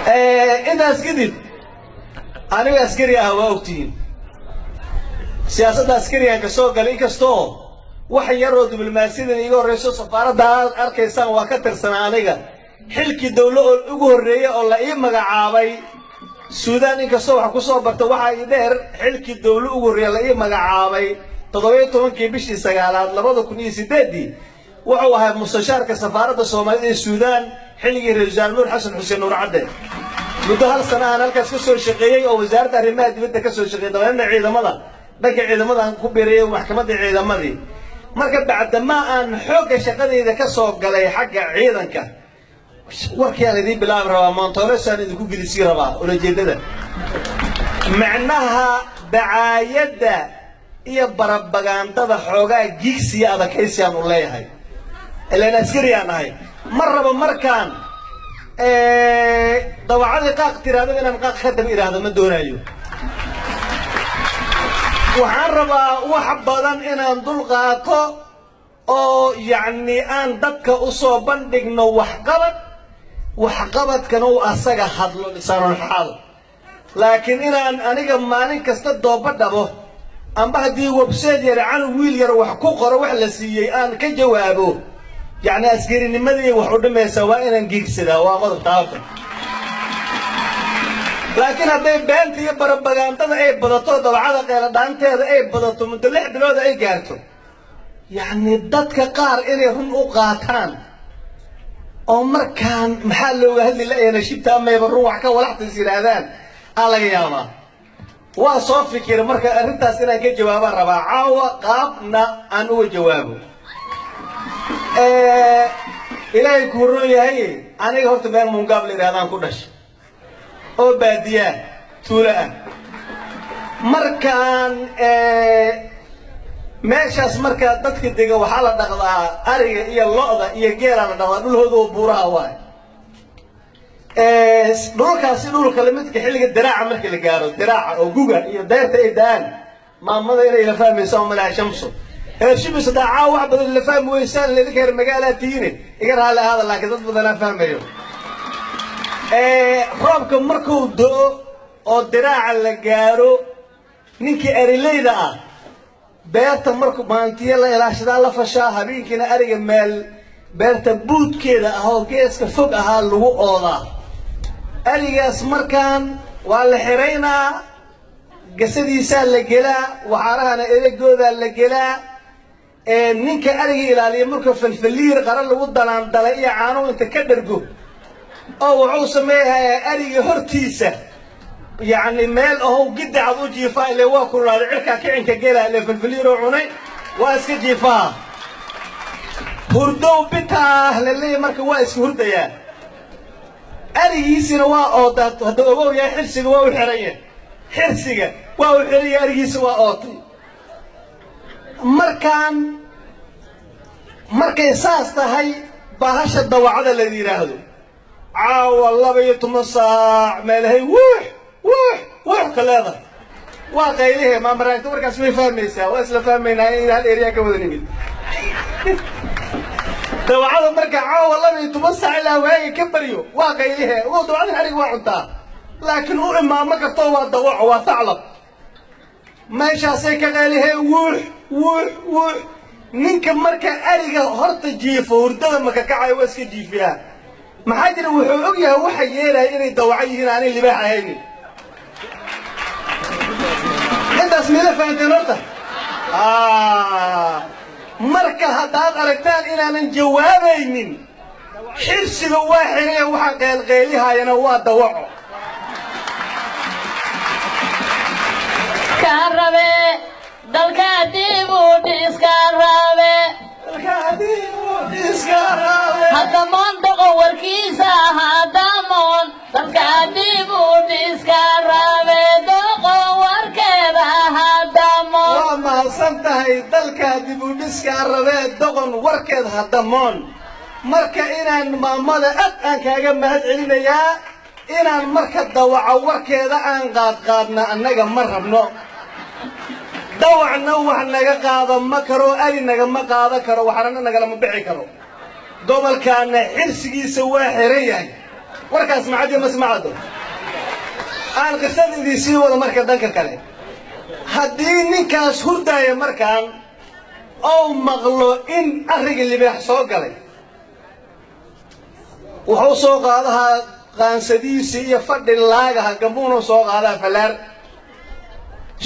Intaas kadib, aniga askari ah waa ogtihiin, siyaasadda askarigan ka soo galay, inkastoo wax yaroo diblomaasiyadan iiga horrayso. Safaaradda aad arkaysaan waa ka tirsanaa aniga. Xilkii dawlo oo ugu horreeyey oo la ii magacaabay Suudaan, inkastoo wax ku soo barta, waxaa ii dheer xilkii dawlo ugu horreeya la ii magacaabay 17-kii bishii sagaalaad 2008-dii wuxuu ahaa mustashaarka safaaradda Soomaalida ee Suudaan, xilligii ra-isul wasaare Nuur Xasan Xuseen, Nuur Cadde. Muddo hal sana aan halkaas ka soo shaqeeyey oo wasaaradda arrimaha dibadda ka soo shaqeeyey, dabadeedna ciidamada, dhanka ciidamadan ku biirayay, maxkamadda ciidamadii. Marka bacdamaa aan xoogga shaqadayda ka soo galay xagga ciidanka, warkii aan idiin bilaabi rabaa, montolesaan idinku gedisii rabaa. Ulajeeddada macnaha dacaayadda iyo barabagaandada xoogaa giigsiya adakaysiyaan u leeyahay, ilaan askari aan ahay. Ma rabo markaan dawacadii qaaq tiraahdo inaan qaaq ka daba idhaahdo, ma doonayo. Waxaan rabaa wax badan inaan dul qaato oo yacni aan dadka u soo bandhigno waxqabad, waxqabadkana uu asaga hadlo, lisaanul xaal. Laakiin inaan aniga maalin kasta dooba dhabo, amba haddii website yar canug wiil yar wax ku qoro, wax la siiyey aan ka jawaabo, yacni askarinimadii wax u dhimaysaa. Waa inaan giigsadaa, waa qodob taabta. Laakiin hadday beenta iyo barabagaandada ay badato, dabacada qeeladhaanteeda ay badato, muddo 6 bilooda ay gaarto, yacni dadka qaar inay run u qaataan oo markaan maxaa looga hadli la-eena shibta mayba run wax ka walaxtays yidhaahdaan aa laga yaabaa. Waa soo fikira marka arrintaas inaan ka jawaabaan rabaa caawa, qaabna aan uga jawaabo. Ilaahay kuu roon yahay, aniga horta meel Muungaab la yidhahdaan ku dhashay oo baadiyaa tuulo ah. Markaan meeshaas markaa dadka dega waxaa la dhaqdaa ariga iyo lo'da iyo geelaa la dhaqdaa, dhulhooda oo buuraha waay. Dhulkaasi dhulka lamidka xilliga diraaca markii la gaaro, diraaca oo guga iyo deyrta ay da'aan, maamada inay la fahmayso oo malaha Shamso reer Shibis hadaa caawa wax badan la fahmi weysaan, idinka reer magaalaa tihiine, iga raalli ahaada, laakiin dad badanaa fahmayo. Roobka markuu do'o oo diraaca la gaaro, ninkii arileyda ah beerta markuu maantiyo la ilaashadaa la fashaa, habeenkiina ariga meel beerta buudkeeda ah oo geeska fog ahaa lagu oodaa. Arigaas markaan waa la xiraynaa, gasadiisaa la gelaa, waxaarahana edegoodaa la gelaa. Ninka ariga ilaaliya marka falfaliir qara lagu dalaandalay iyo caanuhu inta ka dhergo oo wuxuu sameeyayaa ariga hortiisa, yacni meel ahow gidacad u jiifaa, ile waa kululaaday, cirkaa kicinka gelaa, ile falfaliiroo cunay, waa iska jiifaa, hurdow bitaah la leeyahy. Marka waa iska hurdayaa, arigiisina waa oodaa. Hadduu ogow yahay, xirsiga waa u xiran yahay, xirsiga waa u xiran yahay, arigiisa waa ootay. Markaan markay saas tahay, bahasha dawacada la yidhaahdo caawa 12 saac meelahay wuux wuux wuux ka leedahay, waa qaylihe. Maamaraagta warkaas way fahmaysaa, waa isla fahmaynaa in hal area ka wada nimid. Dawacada marka caawa 12 saac ilaa waaga ka baryo waa qaylihe. Ogow, dawacada ariga waa cuntaa, laakiin u imaamo karto, waa dawaco, waa thaclab. Meeshaasay ka qaylihe, wuux wuux wuux. Ninka marka ariga horta jiifo hurdada maka kacayo, waa iska jiifiyaa. Maxaa jira? Wuxuu og yahay waxa yeelaya inay dawaco yihiin, aanay libaax ahaynin. Intaas mila fahanteen horta? Marka haddaad aragtaan inaanan jawaabaynin, xirsiga waa xiraya, waxa qeylqeylihayana waa dawaco. Kaan rabe dalka dib u dhiskaan rabe. Haddamoon doqon warkiisa, haddamoon dalka dib u dhiskaan rabe, doqon warkeeda haddamoon. Waa mahadsan tahay. Dalka dib u dhiskaa rabee, doqon warkeed haddamoon. Marka inaan maamada aad aan kaaga mahad celinayaa, inaan marka dawaco warkeeda aan qaadqaadna annaga ma rabno. Dawacna wax naga qaado ma karo, ari nagama qaado karo, waxrana nagalama bixi karo. Gobolkaana xirsigiisa waa xiran yahay. Warkaas macadiyo masmacado aan qisada idin sii wado. Marka dhanka kale, haddii ninkaas hurdaaya markaan ou maqlo in arriga libaax soo galay, wuxuu soo qaadahaa qaansadiisii iyo fadhi laagaha gambuunuu soo qaadaha fallaar.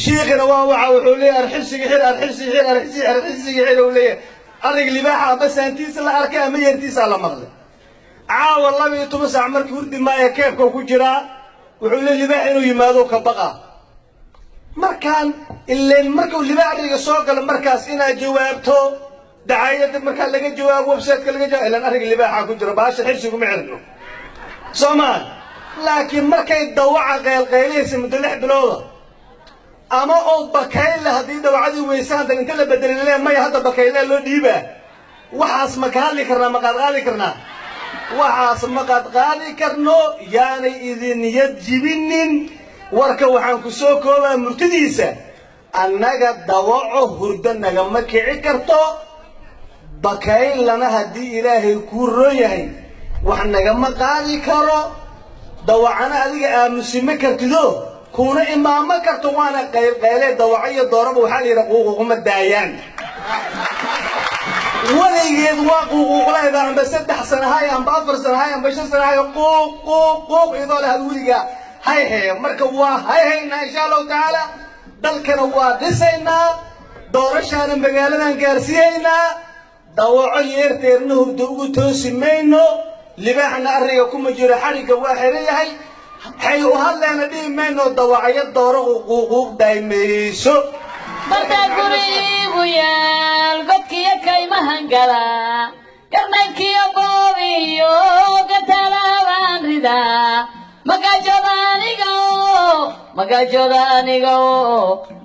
Shiikhina waa waxa wuxuu leeyahay arxisiga xir, arxisiga xir, arxisiga, arxisiga xir uu leeyahay. Arrig libaaxa ama saantiisa la arkay ama yeertiisa la maqlay. Caawa 12 saac markii hurdi maaya, keebka ku jiraa, wuxuu leeyahay libaax inuu yimaado ka baqa. Markaan ileen markuu libaax arriga soo galo, markaas inaad jawaabto dacaayadda markaa laga jawaabo, website-ka laga jawaabo, ilaan arriga libaaxa ku jiro, baasha xirsiguma xirno, soo maa? Laakiin markay dawaca qaylqaylaysa muddo 6 bilooda ama oo bakayle, haddii dawacadii weysaanta inta la bedelay le maya, hadda bakayle loo dhiibaa, waxaas ma ka hadli karnaa? Ma qaadqaadi karnaa? Waxaas ma qaadqaadi karno. Yaanay idin niyad jibinin. Warka waxaan ku soo koobaa murtidiisa: annaga dawaco hurdo nagama kici karto, bakaylana haddii Ilaahay kuu roon yahay wax nagama qaadi karo. Dawacana adiga aamusi ma kartido, kuuna imaamo karto, waana qaylqaylee. Dawaco iyo dooraba waxaa la yidhaha quuquuquma daayaan weligeed, waa quuquuqlayda. Amba 3 sana hay, amba 4 sana hay, amba 5 sana hay, quuq quuq quuq idoo leh had weligaa hay haya. Marka waa hay haynaa, insha Allahu tacaala. Dalkana waa dhisaynaa, doorashaana magaaladan gaarsiiyaynaa. Dawaco yeerteerna hurdo ugu toosi mayno, libaaxna arriga kuma jiro, xadhigga waa xiran yahay, xay u hadleena dhihi mayno. Dawacyo dooro quuquuq daymayso. Barta gurigu yaal, godkiyo kaymahan gala, garnaydkiyo boobiyo gatalaabaan ridaa. Magajooda aniga, magajooda aniga,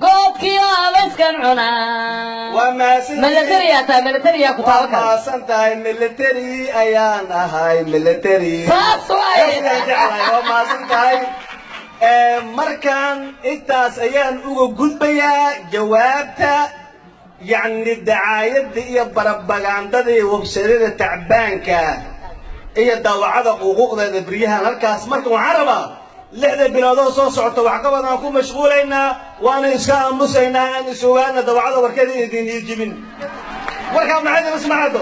goobkiyo abayskan cunaa. Waa mahadsan. Military aa tahay, military aa ku Waa taaban kara. mahadsan tahay. Military ayaan ahay, military. Saas waaye. Saasaan jeclahay. Waa mahadsan tahay. Markaan intaas ayaan uga gudbayaa jawaabta, yacni dacaayadda iyo barabagandada iyo websaydyada tacbaanka iyo daawacada xuquuqdeeda beryahan halkaas. Marka waxaan rabaa 6da biloodoo soo socota waxqabad aan ku mashquulaynaa, waana iska aamusaynaa. Aan is ogaana dawacada warkeeda idin jibin. Warkaa maxay masmacado?